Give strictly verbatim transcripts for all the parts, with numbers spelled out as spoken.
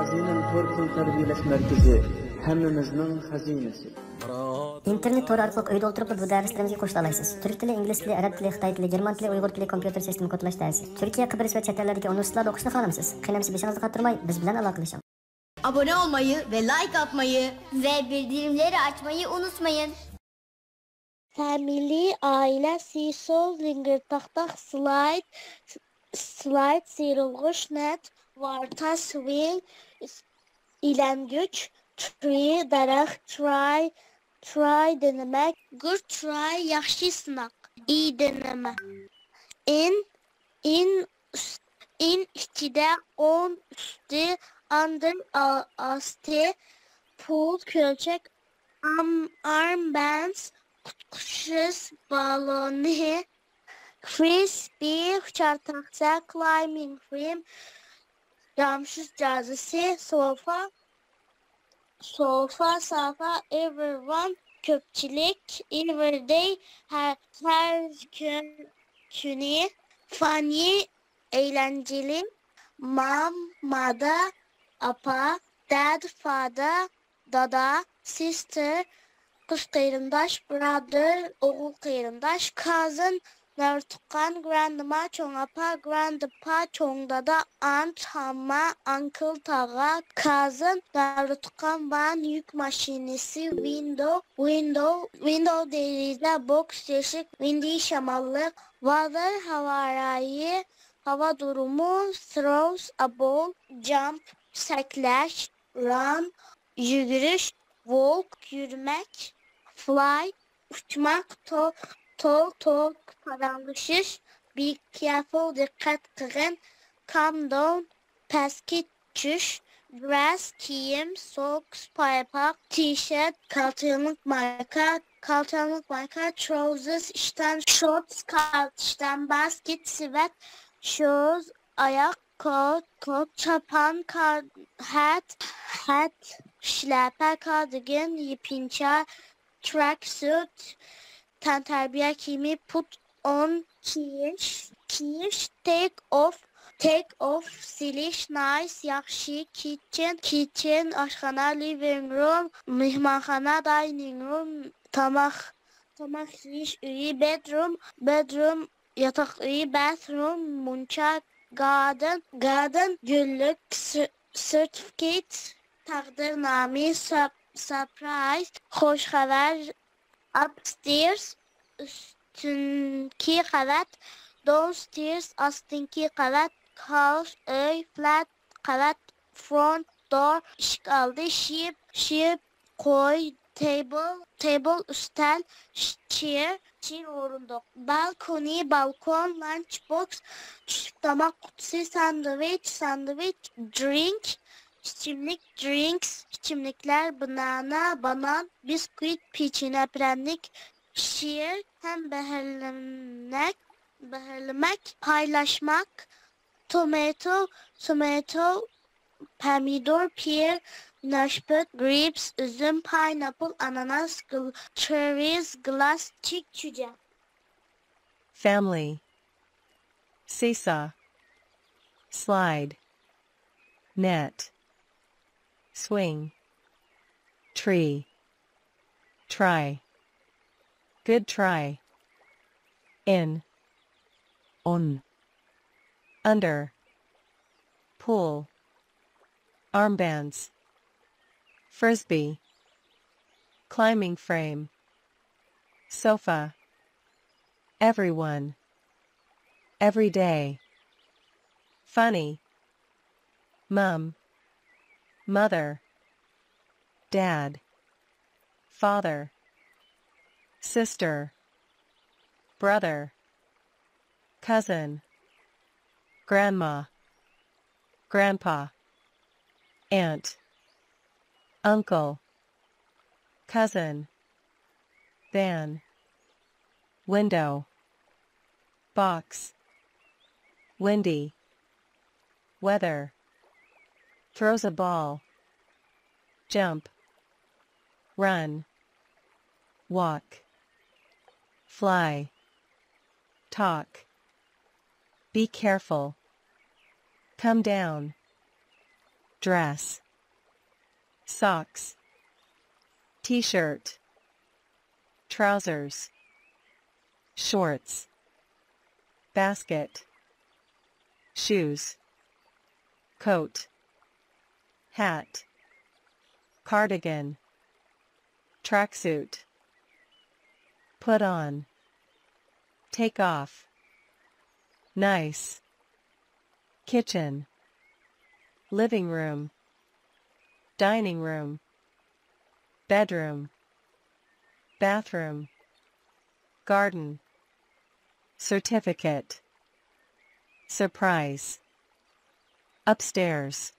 زېمىن تور پۇل تەربىيەلەش مەركىزى، ھەممىمىزنىڭ خەزىنىسى. ئىنتېرنېت تورى ئارقىلىق ئۆيدە ئولتۇرۇپلا بۇ دەرسلىرىمىزگە قوشۇلالايسىز. تۈرك تىلى، ئىنگلىز تىلى، ئەرەب تىلى، خىتاي تىلى، گېرمان تىلى، ئۇيغۇر تىلى، كومپيۇتېر سىستېما كودلاش دەرسى. تۈركىيە، قەبرىسى ۋە چەت ئەللەردىكى ئۇنىۋېرسىتېتلاردا ئوقۇشنى خالامسىز؟ قېنى ئەمىسە بېشىڭىزنى قاتۇرماي، بىز بىلەن ئالاقىلىشىڭ. ئابۇنە ئولمايى ۋە لايك ئاتمايى ۋە بىلدۈرۈملەرنى ئاچمايى ئۇنتۇمايىڭ. فامىلى، ئائىلە، سىسو، زىڭگىر تاختاق، سلايد، سلايد، سىيرىلغۇچ، نەت، ۋارتا، سۋىڭ، ئىلەنگۈچ، ترى، دەرەخ، تراي، تراي، دېنىمەك، گۇد تراي، ياخشى سىناق، ئى، دېنىمە، ئىن، ئىن، ئىن ئىچىدە، ئون ئۈستى، ئاندىر، ئا-، ئاستى، پۇل، كۆلچەك، ئام-، ئارمبەند، قۇتقۇزۇش بالونى، فرىسبى، ئۇچار تاختا، كلايمبىنگ فرېم، يامىشىش جازىسى، سوفا، سوفا، سافا، ئېۋرىۋان، كۆپچىلىك، ئېۋرىدەي، ھەر، ھەر كۈن، كۈنى، فاننى، ئەيلەنجىلىك، مام، مادا، ئاپا، داد، فادا، دادا، سىستېر، قىز قېرىنداش، برادېر، ئوغۇل قېرىنداش، كازىن، نەۋرە تۇغقان، گراندما، چوڭ ئاپا، گراندپا، چوڭ دادا، ئانت، ھامما، ئانكىل، تاغا، كازىن، نەۋرە تۇغقان، ۋان، يۈك ماشىنىسى، ۋىندو، ۋىندو، ۋىندو، دېرىزە، بوكس، تۆشۈك، ۋىندى، شاماللىق، ۋازېر، ھاۋا رايى، ھاۋا دۇرۇمى، ثروس، ئابول، جامپ، سەكرەش، ران، يۈگۈرۈش، ۋولك، يۈرمەك، فلاي، ئۇچماق، تول، تول، توك، پاراڭلىشىش، بى كېرفۇل، دىققەت قىلغىن، كام داون، پەسكە چۈش، درېس، كىيىم، سوكس، پايپاق، تىشىرت، كالتىنلىق ماركا، كالتىنلىق ماركا، تروزېرس، ئىشتان، شورتس، كالتە ئىشتان، باسكېت، سېۋەت، شۇز، ئاياق، كوت، كوت، چاپان، كا-، ھەت، ھەت، شىلەپە، كاردىگان، يېپىنچا، تراكسۇت، تەنتەربىيە كىيىمى، پۇت ئون، كىيىش، كىيىش، تېك ئوف، تېك ئوف، سېلىش، نايس، ياخشى، كىتچېن، كىتچېن، ئاشخانا، لىۋىنگ روم، مېھمانخانا، داينىنگ روم، تاماق، تاماق يېيىش ئۆيى، بېدروم، بېدروم، ياتاق ئۆيى، بەتروم، مۇنچا، گاردېن، گاردېن، گۈللۈك، سېرتىفىكېت، تەقدىرنامە، سۇرپرايز، خۇش خەۋەر، ئاپستېرس، ئۈستۈنكى قەۋەت، داونستېرس، ئاستىنكى قەۋەت، ھاۋس، ئۆي، فلەت، قەۋەت، فرونت دور، ئىشىك ئالدى، شىپ، شىپ، قوي، تېبىل، تېبىل، ئۈستەل، چېير، چېير، ئورۇندۇق، بالكونى، بالكون، لانچ بوكس، چۈشلۈك تاماق قۇتىسى، ساندۋىچ، ساندۋىچ، درىنك، ئىچىملىك، درىنكس، ئىچىملىكلەر، بانانا، بانان، بىسكۇت، پېچىنە، پىرەنىك، شېئىر ھەم بەھرىلىمەك، بەھرىلىمەك، پايلاشماق، تومېتو، تومېتو، پەمىدۇر، پىيىر، ناشپۈت، گرېپس، ئۈزۈم، پايناپل، ئاناناس، گىل-، چېررىز، گىلاس، چىك، چۈجە. Family. Seesaw. Slide. Net. Swing. Tree. Try. Good try. In. On. Under. Pull. Armbands. Frisbee. Climbing frame. Sofa. Everyone. Every day. Funny. Mum. Mother. Dad. Father. Sister. Brother. Cousin. Grandma. Grandpa. Aunt. Uncle. Cousin. Van. Window. Box. Windy. Weather. Throws a ball. Jump. Run. Walk. Fly. Talk. Be careful. Come down. dress, socks, t-shirt, trousers, shorts, basket, shoes, coat, hat, cardigan, tracksuit, put on, take off, nice, kitchen, living room, dining room, bedroom, bathroom, garden, certificate, surprise, upstairs,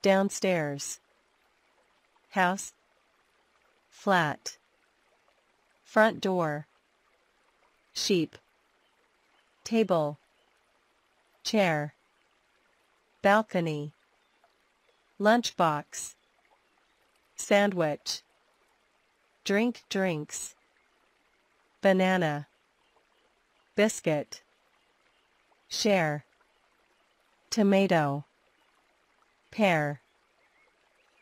downstairs, house, flat, front door, sheep, table, chair, balcony, lunchbox, sandwich, drink, drinks, banana, biscuit, share, tomato, pear,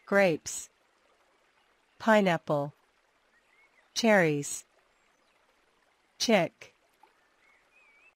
grapes, pineapple, cherries, chick,